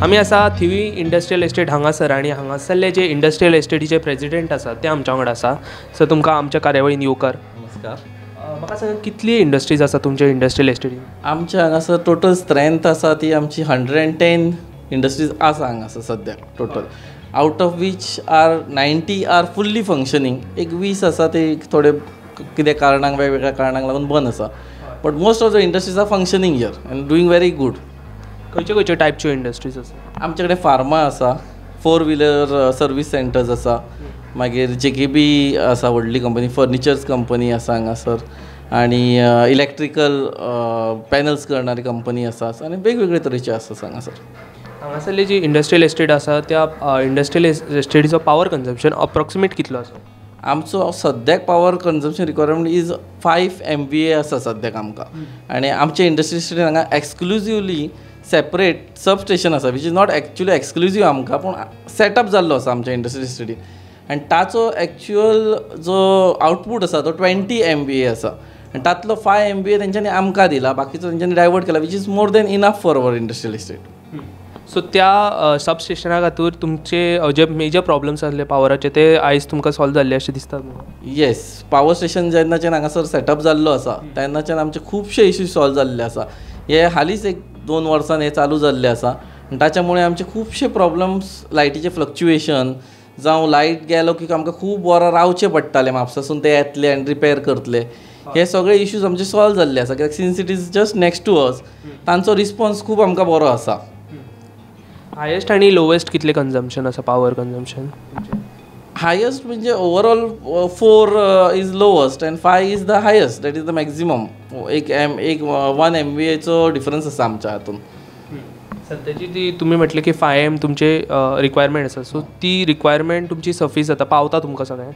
आमी आसा थिवी industrial estate हांगासर आनी हांगासरले जे इंडस्ट्रियल इस्टेटीचे प्रेजिडेंट आसा ते आमच्या वांगडा आसा. सो तुमकां आमच्या कार्यावळीन येवकार. नमस्कार. म्हाका सांगा कितली इंडस्ट्रीज आसा तुमच्या इंडस्ट्रियल इस्टेटीन? आमच्या हांगासर टोटल स्ट्रेंथ आसा ती आमची 110 इंडस्ट्रीज आसा हांगासर सद्याक total. Out of which are 90 are fully functioning. एक 20 आसा ते थोडे कितें कारणांक वेगवेगळ्या कारणांक लागून बंद आसा. But most of the industries are functioning here and doing very good. खंयच्यो खंयच्यो टायपच्यो इंडस्ट्रीज आसा? आमचे कडेन फार्मा आसा, फोर व्हिलर सर्वीस सेंटर्स आसा, मागीर जे के बी आसा व्हडली कंपनी, फर्निचर्स कंपनी आसा हांगासर, आनी इलेक्ट्रिकल पॅनल्स करणारी कंपनी आसा, आनी वेगवेगळे तरेचे आसा हांगासर. हांगासरली जी इंडस्ट्रियल इस्टेट आसा त्या इंडस्ट्रियल इस्टेटीचो पावर कन्जम्पशन अप्रॉक्सिमेट कितलो आसा? आमचो सद्याक power consumption requirement is 5 MVA आसा सद्याक आमकां. आनी आमचे इंडस्ट्रियल इस्टेटीन हांगा एक्सक्लुजिवली सेपरेट सब स्टेशन आसा, which is not actually exclusive आमकां, पूण सेटअप जाल्लो आसा आमच्या इंडस्ट्रियल इस्टेटीन. आनी ताचो एक्चुअल जो आउटपूट आसा तो 20 MVA आसा, आनी तांतलो 5 MVA तेंच्यांनी आमकां दिला, बाकीचो तेंच्यांनी डायवर्ट केला, which is more than enough for our industrial estate. So त्या सब स्टेशना खातीर तुमचे जे मेजर प्रॉब्लम्स आसले पावराचे ते आयज तुमकां सॉल्व जाल्ले अशें दिसता? येस, पावर स्टेशन जेन्नाच्यान हांगासर सेटअप जाल्लो आसा तेन्नाच्यान आमचे खुबशे इश्यूज सॉल्व जाल्ले आसा. हे हालींच 1-2 वर्सान हे चालू जाल्ले आसा आनी ताच्यामुळे आमचे खुबशे प्रॉब्लम्स, लायटीचे फ्लक्च्युएशन जावं लायट गेलो की आमकां खूब वरां रावचें पडटालें म्हापसासून ते येतले आनी रिपेर करतले, हे सगळे इश्यूज आमचे सॉल्व जाल्ले आसा. कित्याक since it is just next to us, तांचो रिस्पॉन्स खूब आमकां बरो आसा. हायेस्ट आनी लोवेस्ट कितलें कन्जम्पशन आसा पावर कन्जम्पशन? हायेस्ट म्हणजे overall 4 is lowest and 5 is the highest, that is the maximum. एक 1 MVAचो डिफरन्स आसा आमच्या हातून. सद्याची ती तुमी म्हटलें की 5 M तुमचे रिक्वायरमेंट आसा, सो ती रिक्वायरमेंट तुमची सफीस जाता, पावता तुमकां सगळें?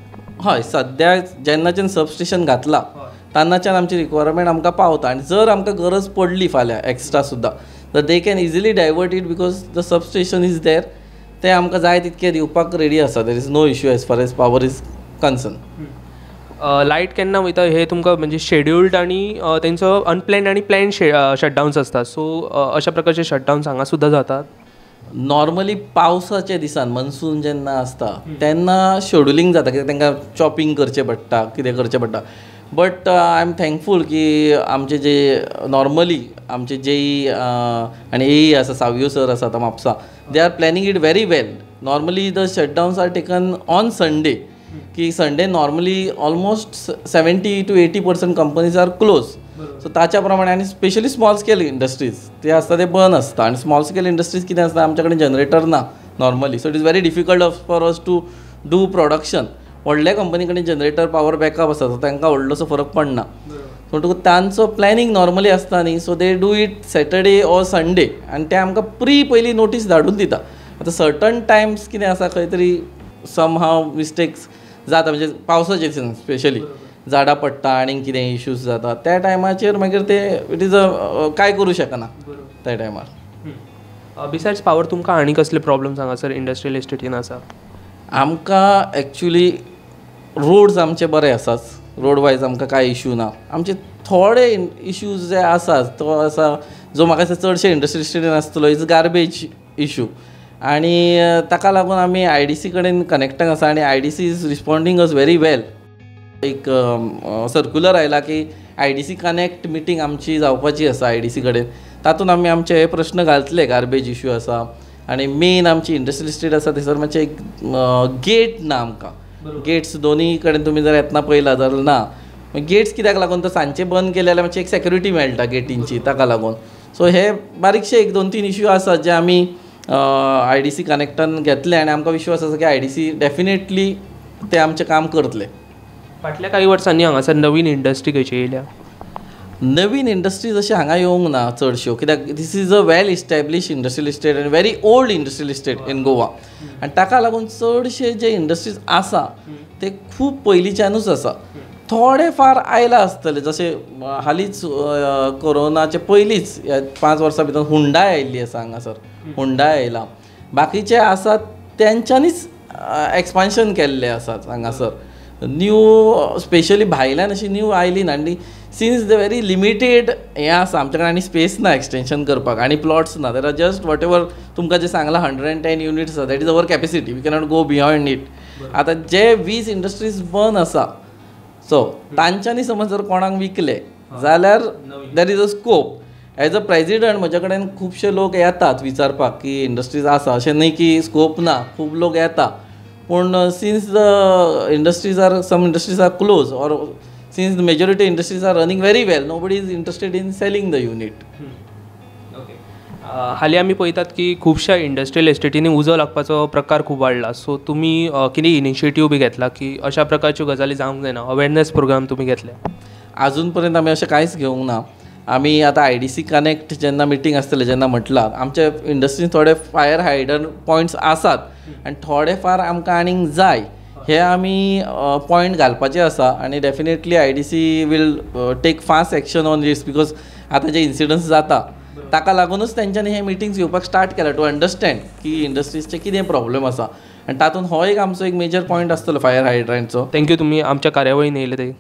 हय, सद्या जेन्नाच्यान सब स्टेशन घातलां तेन्नाच्यान आमची रिक्वायरमेंट आमकां पावता. आनी जर आमकां गरज पडली फाल्यां एक्स्ट्रा सुद्दां तर they can easily divert it because the substation is there. ते आमकां जाय तितके दिवपाक रेडी आसा. There is no issue as far as power is concern. Light केन्ना वयता हे तुमकां म्हणजे शेड्युल्ड आनी तेंचो अनप्लॅन्ड आनी प्लॅन शटडावन्स आसता, सो अशा प्रकारचे शटडावन्स हांगा सुद्दां जातात? नॉर्मली पावसाच्या दिसान मनसून जेन्ना आसता तेन्ना शेड्युलींग जाता, कित्याक तांकां चॉपिंग करचें पडटा, कितें करचें पडटा. बट I am thankful की आमचे जे नॉर्मली आमचे जेई आनी एई आसा, सावियो सर आसा आतां Mapusa, they are planning it very well. Normally the shutdowns are taken on Sunday, की Sunday normally almost 70 to 80% companies are close. So ताच्या प्रमाणे, आनी स्पेशली स्मॉल स्केल इंडस्ट्रीज ते आसता ते बंद आसता. आनी स्मॉल स्केल इंडस्ट्रीज कितें आसता, आमच्या कडेन जनरेटर ना normally, so it is very difficult for us to do production. व्हडल्या कंपनी कडेन जनरेटर पावर बॅकअप आसा, सो तांकां व्हडलोसो फरक पडना. सो तुका तांचो प्लॅनिंग नॉर्मली आसता न्ही, so they do it Saturday or Sunday, आनी ते आमकां प्री पयलीं नोटीस धाडून दिता. आतां सर्टन टायम्स कितें आसा, खंय तरी सम हाव मिस्टेक्स जाता, म्हणजे पावसाचे दिसान स्पेशली झाडां पडटा आनी कितें इश्यूज जाता, त्या टायमाचेर मागीर ते it is a काय करूं शकना त्या टायमार. बिसायड्स पावर तुमकां आनी कसले प्रॉब्लम्स हांगासर इंडस्ट्रियल इस्टेटीन आसा? आमकां एक्चुली रोड्स आमचे बरे आसात, रोड वायज आमकां कांय इश्यू ना. आमचे थोडे इश्यूज जे आसात तो आसा जो म्हाका दिसता चडशे इंडस्ट्रियल इस्टेटीन आसतलो, is garbage issue. आनी ताका लागून आमी IDC कडेन कनेक्टान आसा आनी IDC is responding us very well. एक सर्कुलर आयला की IDC connect मिटींग आमची जावपाची आसा IDC कडेन, तातूंत आमी आमचे हे प्रश्न घालतले. गार्बेज इश्यू आसा आनी मेन आमची इंडस्ट्रियल इस्टेट आसा थंयसर मातशें एक गेट ना आमकां. गेट्स दोनूय कडेन तुमी जर येतना पळयला जाल्यार ना, गेट्स कित्याक लागून तर सांजचे बंद केले जाल्यार मातशी एक सेक्युरिटी मेळटा गेटींची, ताका लागून. सो हे बारीकशे 1-2-3 इश्यू आसात जे आमी IDC कनेक्टान घेतले आनी आमकां विश्वास आसा की IDC definitely ते आमचें काम करतले. फाटल्या कांय वर्सांनी हांगासर नवीन इंडस्ट्री खंयची येयल्या? नवीन इंडस्ट्रीज अशें हांगा येवंक ना चडश्यो, कित्याक this is a well establish industrial estate आनी very old industrial estate in Goa. आनी ताका लागून चडशे जे इंडस्ट्रीज आसा ते खूब पयलींच्यानूच आसा. थोडे फार आयला आसतले, जशें हालींच कोरोनाचे पयलींच ह्या 5 वर्सां भितर हुंडाय आयिल्ली आसा हांगासर, हुंडाय आयला. बाकीचे आसात तेंच्यांनीच एक्सपान्शन केल्लें आसा हांगासर. न्यू स्पेशली भायल्यान अशी न्यू आयली ना आनी सिन्स the very limited हें आसा आमचे कडेन आनी स्पेस ना एक्सटेंशन करपाक आनी प्लॉट्स ना. There are just what ever तुमकां जें सांगलां 110 युनिट्स आसा, that is our capacity, we cannot go beyond it. आतां जे 20 इंडस्ट्रीज बंद आसा सो तांच्यांनी समज जर कोणाक विकले जाल्यार there is a scope. As a president म्हज्या कडेन खुबशे लोक येतात विचारपाक की इंडस्ट्रीज आसा, अशें न्हय की स्कोप ना, खूब लोक येता, पूण since the industries are some industries are close or since the majority industries are running very well, nobody is interested in selling the unit. हालीं आमी पळयतात की खुबश्या इंडस्ट्रियल एस्टेटींनी उजो लागपाचो प्रकार खूब वाडला. सो तुमी कितें इनिशिएटीव बी घेतला की अशा प्रकारच्यो गजाली जावंक जायना, अवेरनस प्रोग्राम तुमी घेतले? आजून पर्यंत आमी अशें कांयच घेवंक ना. आमी आतां IDC connect जेन्ना मिटींग आसतलें जेन्ना म्हटलां आमच्या इंडस्ट्रीन थोडे फायर हायड्रंट पॉयंट्स आसात आनी थोडे फार आमकां आनीक जाय, हे आमी पॉयंट घालपाचे आसा आनी definitely IDC will take fast action on this because आतां जे इन्सिडंट्स जाता ताका लागूनच तेंच्यांनी हे मिटींग्स घेवपाक स्टार्ट केला टू अंडरस्टँड की इंडस्ट्रीजचे कितें प्रॉब्लम आसा आनी तातूंत हो एक आमचो एक मेजर पॉयंट आसतलो फायर हायड्रंटचो. Thank you, तुमी आमच्या कार्यावळीन येयले ते.